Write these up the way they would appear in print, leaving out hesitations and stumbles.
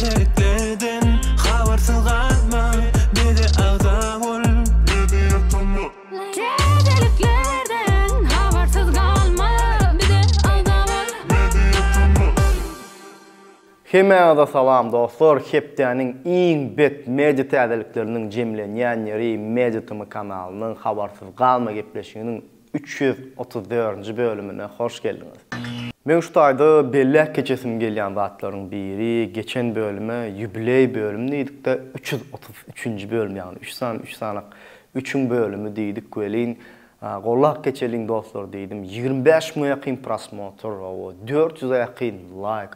Täzeliklerden habarsyz galma bize agza bol. Täzeliklerden habarsyz galma bize agza bol. Hemmäňize salam dostlar, hepdäniň iň bet media täzelikleriniň jemlenýän ýeri Media TM kanalynyň Habarsyz galma gepleşiginiň 334-nji bölümine hoş geldiňiz. Meň şu taýda belläp geçesim gelýän zatlaryň biri, geçen bölüme ýubileý bölüm diýdikde, 333-nji bölüm, ýagny üç sany üç sanak üçüň bölümi diýdik welin, gollap geçeliň dostlar diýdim, 25 müňe ýakyn prosmotr, hawa, 400-e ýakyn laýk,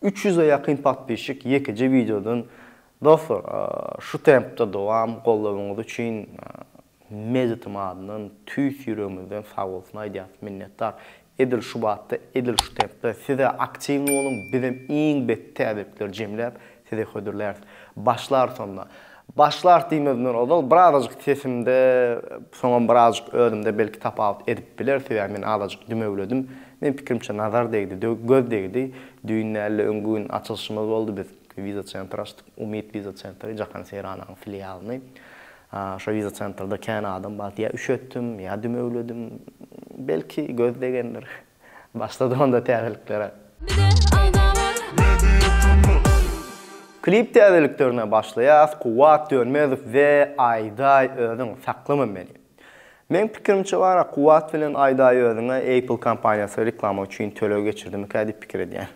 300-e ýakyn podpisçik ýekeje wideodan. Dostlar, şu tempde dowam, goldawyňyz üçin Mejitiň adyndan tüýs ýüregimizden sagbolsun aýdýas minnetdar. Edil şu batda edil şu tempde size aktiwny boluň bizem iň bet täzelikleri jemläp size hödürläris. Başlarys onda. Başlarys diýmezimden ozal birazajyk sesimde soňam birazajyk özümde belki tapawut edip biler sebäbi men azajyk dümewledim. Meň pikirimçe nazar degdi göz degdi. Düýn dälde öňki gün açylyşymyz boldy biz wiza sentr açdyk Umyt wiza sentri Jahan Seýrananyň filialyny. Şo wiza sentrda kän adam bar. Ýa üşetdim, ýa dümewledim. Belki göz degendir. Başlady onda täzeliklere. Klip täzeliklerine başlaýas. Kuwwat Dönmezow we Aýdaý özüň, saklama meni. Meň pikirimçe bara Kuwwat bilen Aýdaý özüňe Apple kompaniýasy reklama üçin töleg geçirdimikä diýip pikir edýän.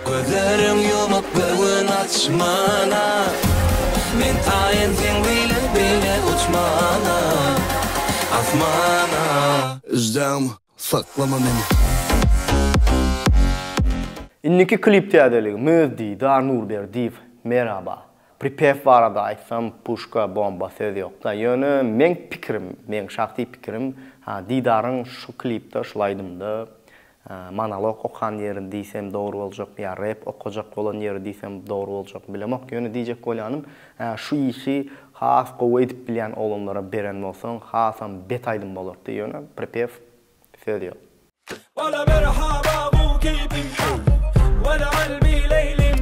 Gözleriň ýumup göwün açmana Men taýyn seň bilen bile uçmana Asmana. Yždam saklama meni. Indiki klip täzeligimiz Didar Nurberdiýew Merhaba. Pripew barada aýtsam puşka bomba söz ýokda ýöne meň pikirim meň şahsy pikirim Didaryň şu klipde şul aýdymda Monolog okan ýeri diýsem dogry boljakmy ýa rep okajak bolan ýeri diýsem dogry boljakmy bilemok. Ýöne diýjek bolýanym şu işi has gowy edip bilýän oglanlara beren bolsaň hasam bet aýdym bolardy ýöne pripew söz ýok. Wala merhaba gowy keýpim Wala galbi leýlim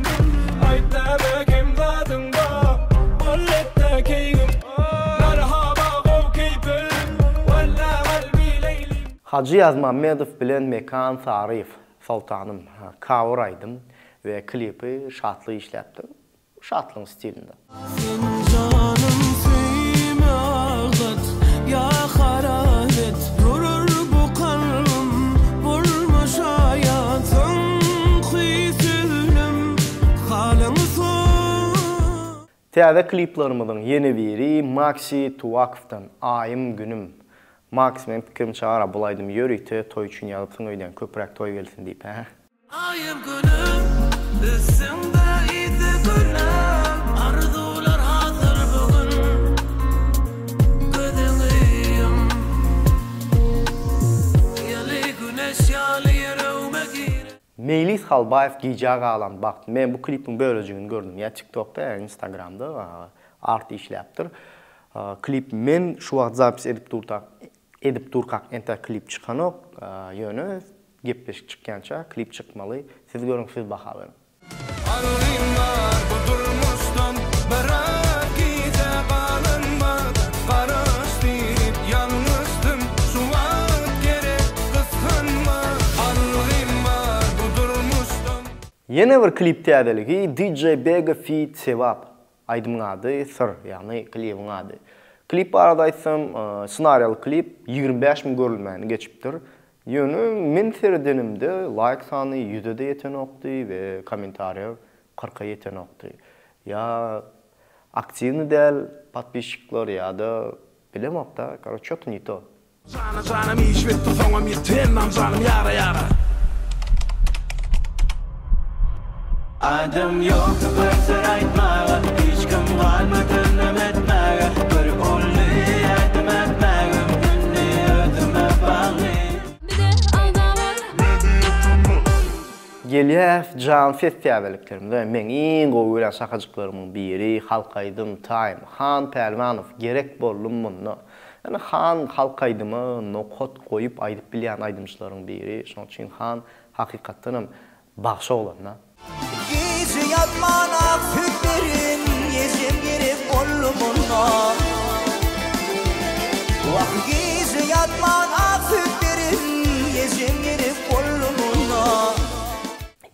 Aýt näme kem zadyň bar Bol etde keýgim Merhaba gowy keýpim Wala galbi leýlim. Hajy Ýazmammedow bilen Mekan Saryýew Soltanym cover aýdym we klipi Şatlyk işläpdir. Şatlygyň stilinde. Sen janym söýme aglat ýa harap et Durur bu kalbym bolma şaýat Soňky sözlem halyňy sor. Täze kliplerimiziň ýene biri Maksi Tuwakowdan Aýym günüm. Maks meň pikirimçe ara bul aýdymy ýörite toý üçin ýazypsyň öýdýän köpräk toý gelsin diýip hä. Aýym günüm üstüňde yzy günüm Arzuwlar hasyl bu gün Gözüňi ýum Ýyly güneş ýaly ýüregime giren. Meýlis Halbaýew Gijä galan bagt men bu klipiň bölejigini gördüm ýa tiktokda ýa instagramda art işläpdir klip men şu wagt zapis edip durtak edip durkak entäk klip çykanok ýöne gepleşik çykýança klip çykmaly siz görüň siz baha beriň. Algym bar bu durmuşdan biraz gijä galan bagt Garaş diýip ýalňyşdym şu wagt gerek gysganma Algym bar bu durmuşdan. Ýene bir klip täzeligi DJ Bega feat Sebap aýdymyň ady Syr ýagny klibiň ady. Klip barada aýtsam ssenariýaly klip 25 müň görülmäni geçipdir. Ýöne men seredenimde laýk sany ýüze-de ýetenokdy we kommentariýa kyrka ýetenokdy. Ýa aktiwnyý däl podpisçikler ýa-da bilemok-da, karoç ço-to ne to. Jana janym iş bitdi soňam ýitdi endam janym ýara ýara. Adam ýokdy bir syr aýtmaga, hiç kim galmady ynam etmäge, bir uly ädim ätmäge, indi özüme bagly. Bize agza bol. Gelýäs jan ses täzeliklerimize meň iň gowy görýän şakajyklarymyň biri halk aýdym time Han Pälwanow gerek boldum munda ýani Han halk aýdyma nokat goýup aýdyp bilýän aýdymçylaryň biri şoň üçin Han hakykatdanam Bagşy oglan-da. Gije ýatman aksa.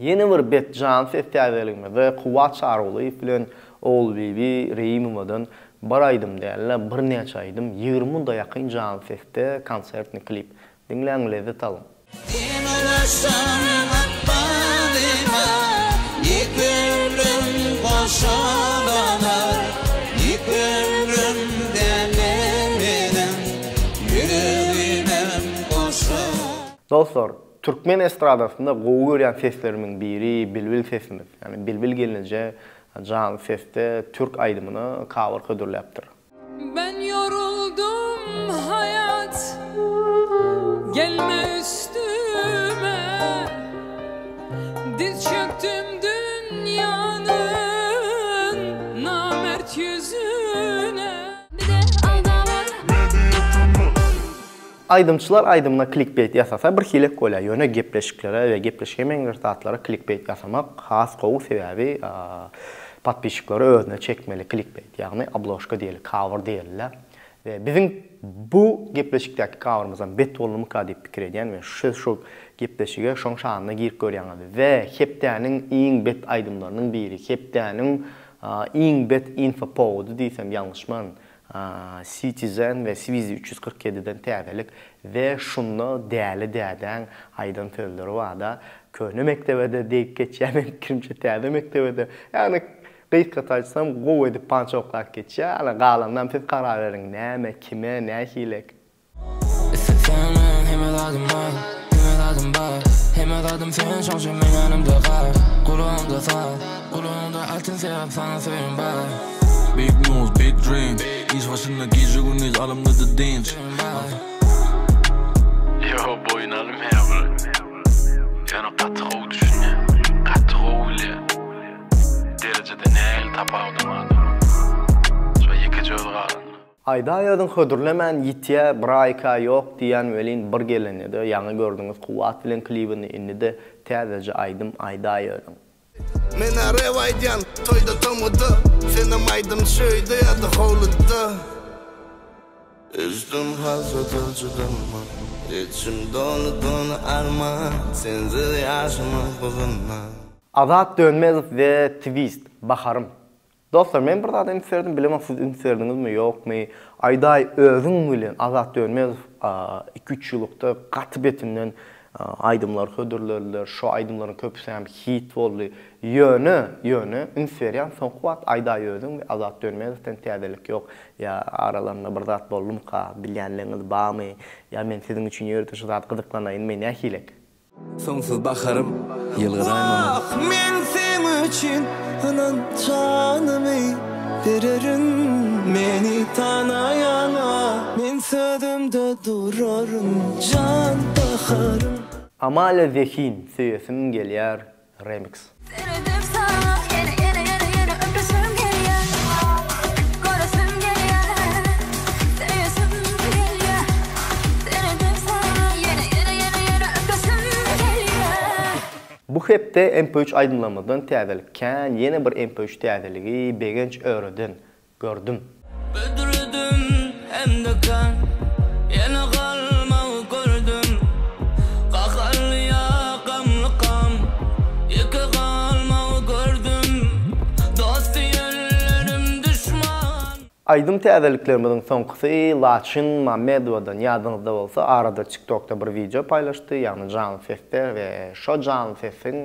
Ýene bir bet jan ses täzeligimizde Kuwwat Çarygulyýew bilen Ogulbibi Reýimowadan bir aýdym däl-de, birnäçe aýdym, 20 munda ýakyn janly sesde konsertny klip. Diňläň, lezzet alyň. Sen ulaşsaň ykbalyma, Ýeke ömrüm goşalanar, Ýeke ömrüm däl-de meniň, Ýüregimem goşalar. Dostlar, türkmen estradasynda gowy görýän seslerimiň biri Bilbil sesimiz. Ýagny Bilbil gelneje janly sesde türk aýdymyna cover hödürläpdir. Ben yoruldum hayat gelme üstüme Diz çöktüm dünyanın namert yüzüne. Aýdymçylar aýdymyna klikbeýt ýasasa bir hilek bolýar, ýöne gepleşiklere we gepleşige meňzeş zatlara klikbeýt ýasamak has gowy sebäbi podpisçikleri özüne çekmeli klikbeýt ýagny obložka diýeli cover diýeli-le we biziň bu gepleşikdäki coverymyzam bet boldumyka diýip pikir edýän we siz şu gepleşige şoň şanyna girip görýäňiz we hepdäniň iň bet aýdymlarynyň biri hepdäniň iň bet infopowody diýsem ýalňyşmaryn Citizen we Swizi 347-den täzelik we şunda Däli dädäň aýdan sözleri barda köne mekdebede degip geçýär meň pikirimçe täze mekdebede ýagny gysgaça aýtsam gowy edip panç oklap geçýär ana galanynam siz karar beriň näme kime nähili Isleseň men hemme zadym bar, hemme zadym bar Hemme zadym sen şoň üçin meň ýanymda gal Gulagymda saz, gulagymda altyn sebäp saňa söýgim bar. Big news, big dream Iş başynda gije gündiz alymda-da dynç. Ýo boýun almaýar bular. Ýöne gaty gowy düşünýär. Gaty gowy bilýär. Derejede nähili tapawudyň bardygyny. Şo ýekeje özi galanda. Aýdaý özüň hödürlemän ýitýä bir aý iki aý ýok diýýän welin bir gelenede ýaňy gördüňiz Kuwwat bilen klibini indide täzeje aýdym aýdaý özüň. Menä rap aýdýan toýda tomuda Senem aýdymçy öýde ýa-da howluda. Üstüm hasrata çydamman Içim doly doly arman Sensiz ýaşamak bu zyndan. Azat Dönmezow we Twist, Baharym. Dostlar men bir zada üns berdim bilemok siz üns berdiňizmi ýokmy aýdaý özüň bilen Azat Dönmezow iki üç ýylykda gaty betinden aýdymlar hödürlediler şo aýdymlaryň köpüsem hit boldy ýöne ýöne üns berýän soňky wagt aýdaý özüň we Azat Dönmezowden täzelik ýok ýa aralarynda bir zat boldumyka bilýänligiňiz bamy ýa men siziň üçin ýörite şu zat gyzyklanaýynmy nähilek. Soňsuz baharym, ýylgyraý maňa. Wah, men seň üçin ynan janymy bererin. Meni tanaýaňa men sözümde duraryn jan baharym. Amalia Zehin söýesim gelýär remix. Seredip saňa ýene ýene ýene ýene öpesim gelýär Göresim gelýär Söýesim gelýär Seredip saňa ýene ýene ýene ýene öpesim gelýär. Bu hepde MP3 aýdymlarymyzdan täzelik kän ýene bir MP3 täzeligi Begenç Öreden Gördüm. Büdredim hem-de kän, ýene galmagy gördüm. Gaharly ýa gamly gam, ýeke galmagy gördüm. Dost diýenlerim duşman. Aýdym täzeliklerimiziň soňkusy Laçyn Mamedowadan ýadyňyzda bolsa arada TikTokda bir wideo paýlaşdy ýagny janly sesde we şo janly sesiň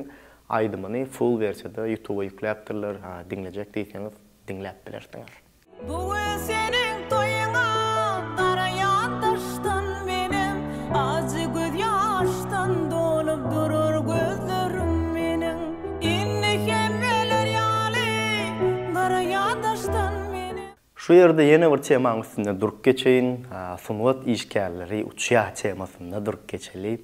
aýdymyny full wersiýada ýutuba ýükläpdirler diňlejek diýseňiz diňläp bilersiňiz. Bu gün seniň toýuňa garaýan daşdan menem Ajy gözýaşdan dolup durur gözlerim meniň Indi hemmeler ýaly garaýan daşdan menem. Şu ýerde ýene bir temaň üstünde durup geçeýin, sungat işgärleri uçýar temasynda durup geçeli.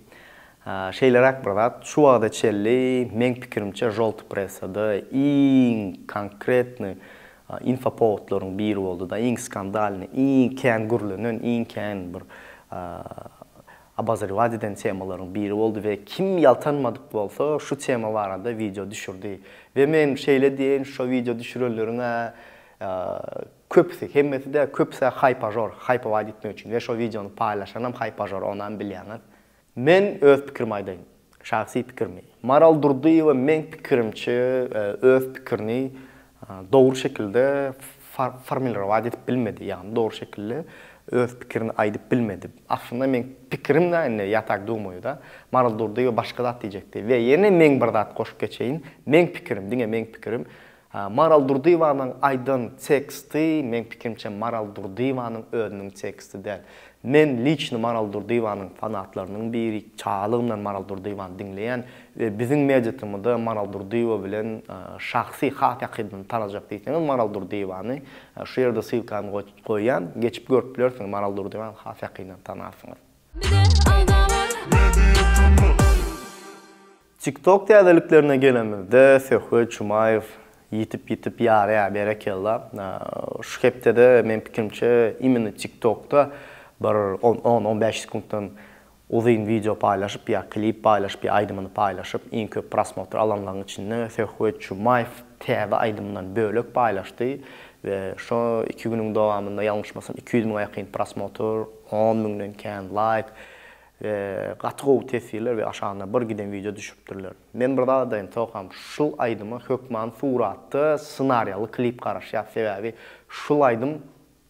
Şeýleräk bir zat, şu wagta çenli meň pikirimçe žolty pressada iň konkretnyý infopowodlaryň biri boldy-da, iň skandalnyý, iň kän gürlenen, iň kän bir obozrewat eden temalaryň biri boldy we kim ýaltanmadyk bolsa şu tema barada wideo düşürdi. We men şeýle diýeýin, şo wideo düşürenleriň-ä köpüsi, hemmesi däl, köpüsi-ä haýpažor, haýpowat etmek üçin we şo wideony paýlaşanam haýpažor, onam bilýäňiz. Men öz pikirimi aýdaýyn. Şahsy pikirmi? Maral Durdyýewa meň pikirimçe öz pikirini dogry şekilde formilować edip bilmedi, ýagny dogry şekilde öz pikirini aýdyp bilmedi. Aslynda meň pikirim da indi ýa tak dumаю da, Maral Durdyýewa başga zat diýjekdi. We ýene meň bir zat goşup geçeýin, meň pikirim, diňe meň pikirim, Maral Durdyýewanyň aýdan teksti meň pikirimçe Maral Durdyýewanyň özüniň teksti däl. Men liçno Maral Durdyýewanyň fanatlarynyň biri, çagalygymdan Maral Durdyýewany diňleýän we biziň Media TM-da Maral Durdyýewa bilen şahsy has ýakyndan tanajak diýseňiz Maral Durdyýewany şu ýerde ssylkany goýýan, geçip görüp bilersiňiz Maral Durdyýewany has ýakyndan tanarsyňyz. TikTok täzeliklerine gelenimizde Söhbet Jumaýew ýitip-ýitip ýarýar berekella. Şu hepdede meň pikirimçe imенно TikTokda bir on, on bäş sekuntdan uzyn wideo paýlaşyp ýa klip paýlaşyp ýa aýdymyny paýlaşyp iň köp prosmotr alanlaryň içinde Söhbet Jumaýew täze aýdymyndan bölek paýlaşdy we şo iki günüň dowamynda ýalňyşmasam 200 müňe ýakyn prosmotr, on müňden kän laýk We gaty gowy teswirler we aşagynda bir giden wideo düşüripdirler. Men bir zat aýdaýyn Tokam şul aýdyma hökman suratda ssenariýaly klip garaşýas sebäbi şul aýdym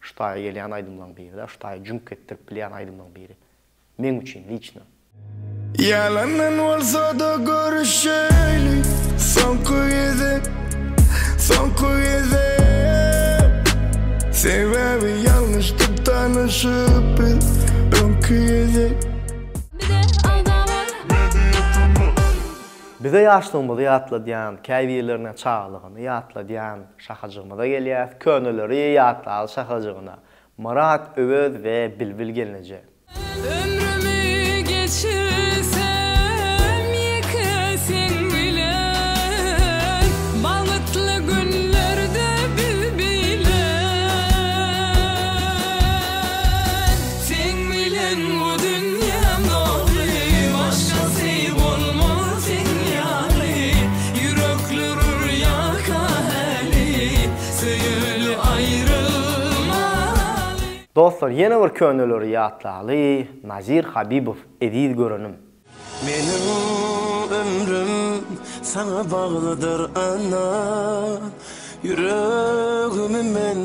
şu taýa gelýän aýdymlaň biri-de şu taýa jüňk etdirip bilýän aýdymlaň biri. Meň üçin liçno. Ýalandan bolsada görüşeýli soňky gezek soňky gezek Sebäbi ýalňyşdyk tanyşyp biz öňki gezek. Bize ýaşlygymyzy ýatladýan, käbirlerine çagalygyny ýatladýan şahajygymyza gelýäs, köneleri ýatlaly şahajygyna, Myrat Öwez we Bilbil gelneje. Ömrümi geçirsem ýeke seň bilen Bagtly günlerde biz bile Seň bilen bu dünýäm doly Başgasy bolmaz seň ýaly Ýürekler urýarka häli Söýeli aýrylmaly. Dostlar ýene bir köneleri ýatlaly Nazir Habibow Eziz görenim. Meniň ömrüm saňa baglydyr ana Ýüregimi men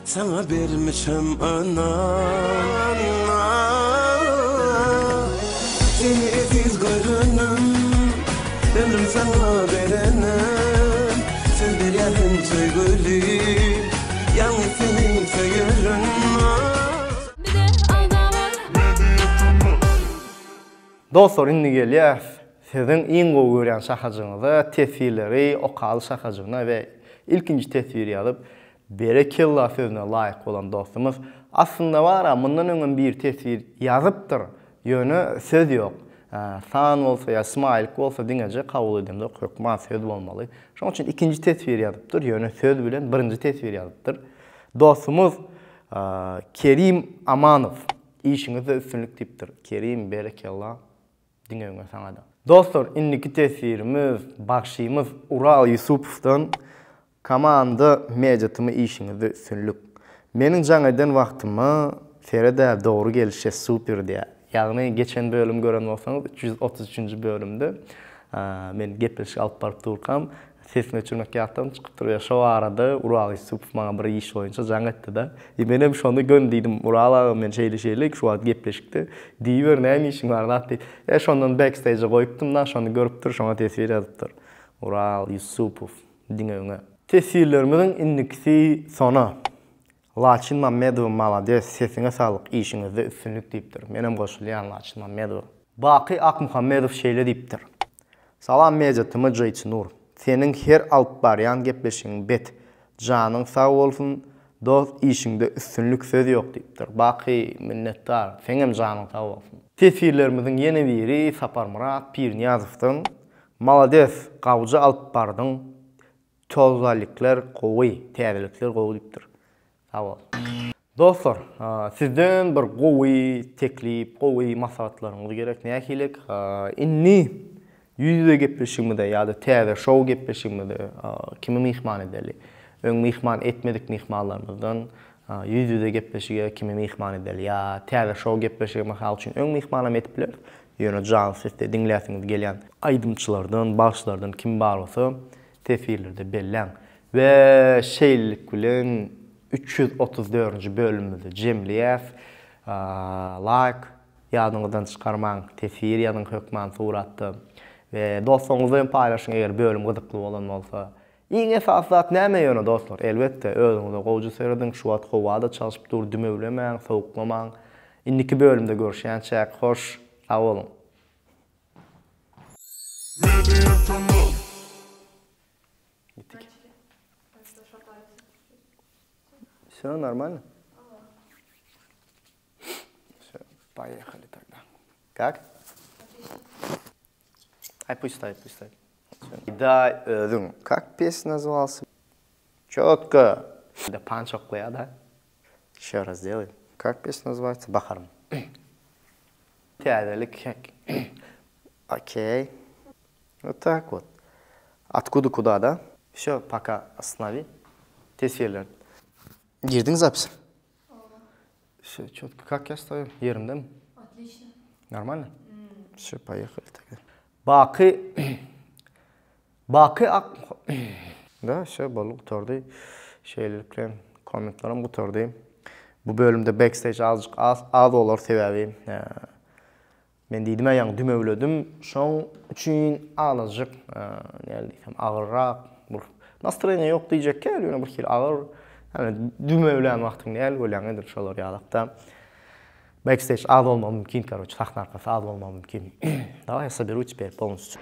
saňa bermişem ana Seni eziz görenim Ömrüm saňa berenim Söz berýärin söýgülim Ýalňyz seni söýerin. Dostlar indi gelýäs siziň iň gowy görýän şahajygyňyza teswirleri okaly şahajygyna we ilkinji teswiri ýazyp berekella sözüne laýyk bolan dostumyz aslynda bara mundan öňem biri teswir ýazypdyr Ýöne söz ýok. San bolsa ýa smaýlik bolsa diňeje kabul edemzok hökman söz bolmaly. Şonuň üçin ikinji teswir ýazypdyr, ýöne söz bilen birinji teswir ýazypdyr. Dostumyz Kerim Amanow işiňizde üstünlik diýipdir. Kerim berekella diňe öňe saňada. Dostlar indiki teswirimiz bagşymyz Ural Ýusupowdan Komanda Media tm işiňizde üstünlik. Meniň jaň eden wagtyma seredä dogry gelişe super diýä. Ýagny geçen bölüm gören bolsaňyz 333 üçünji bölümde men gepleşik alyp baryp durkam sesini öçürmek ýatdan çykypdyr we şo arada Ural Ýusupow maňa bir iş boýunça jaň etdida. I menem şony göni diýdim Ural aga men şeýle şeýle şu wagt gepleşikde diýiber näme işiň bar zat diýip. E şondan backstage'e goýupdym-da şony görüpdir şoňa teswir ýazypdyr. Ural Ýusupow. Diňe öňe. Teswirlerimiziň indikisi Sona. Laçyn Mammedowa malades sesiňe saglyk işiňizde üstünlik diýipdir. Menem goşulýan Laçyn Mammedowa. Baky Akmuhammedow şeýle diýipdir. Salam Media TM Jeýçinur. Seniň her alyp barýan gepleşigiň bet. Janyň sag bolsun dost işiňde üstünlik söz ýok diýipdir. Baky minnetdar. Seňem janyň sag bolsun. Teswirlerimiziň ýene biri Saparmyrat Pirniýazowdan Malades gawja alyp bardyň tozalikler gowy täzelikler gowy diýipdir sag bol. Dostlar sizden bir gowy teklip gowy maslahatlaryňyz gerek nähilik indi ýüz ýüze gepleşigimizde ýa-da täze şou gepleşigimizde kimi myhman edeli öň myhman etmedik myhmanlarymyzdan ýüz ýüze gepleşige kimi myhman edeli ýa täze şou gepleşige mysal üçin öň myhmanam edip bileris. ýöne janly sesde diňläsiňiz gelýän aýdymçylardan, bagşylardan kim bar bolsa teswirlerde belläň. We şeýlelik bilen 334-nji bölümimizi jemleýäs. Laýk ýadyňyzdan çykarmaň, teswir ýazyň hökman suratda we dostlaryňyzla hem paýlaşyň eger bölüm gyzykly bolan bolsa. Iň esasy zat näme ýöne dostlar? Elbetde, özüňize gowja serediň, şu wagt howa-da çalşyp dur, dümewlemäň, sowuklamaň. Indiki bölümde görüşýänçäk, hoş, sag boluň! Gitdik. Всё нормально? Всё, поехали тогда. Как? Aý пусть стоит, пусть стоит. Да, özüň. Как песня назывался? Четко. Да панч oklaýar da. Еще раз сделай. Как песня называется? Baharym. Täzelik. Okey. Вот так вот. Откуда куда, да? Все, пока останови. Teswirler. Girdiň zapis? Все, четко. Как я стою? Ýerimdemi? Отлично. Нормально? Все, поехали тогда. Baky Baky ak Da, все, boldy, gutardy. Şeýlelik bilen kommentlerim gutardy. Bu bölümde backstage azajyk az, az bolar sebäbi Men diýdim-ä ýaňy dümewledim, şoň üçin azajyk, näle diýsem, agyrrak bir nastroýeniýa ýok diýjek däl, ýöne bir hili agyr, ýagny dümewlän wagtyň näl bolýaň edil şolar ýalakda. Backstage az bolmagy mümkin, karoçe, sahna arkasy az bolmagy mümkin. Daway, ja soberu teper polностью.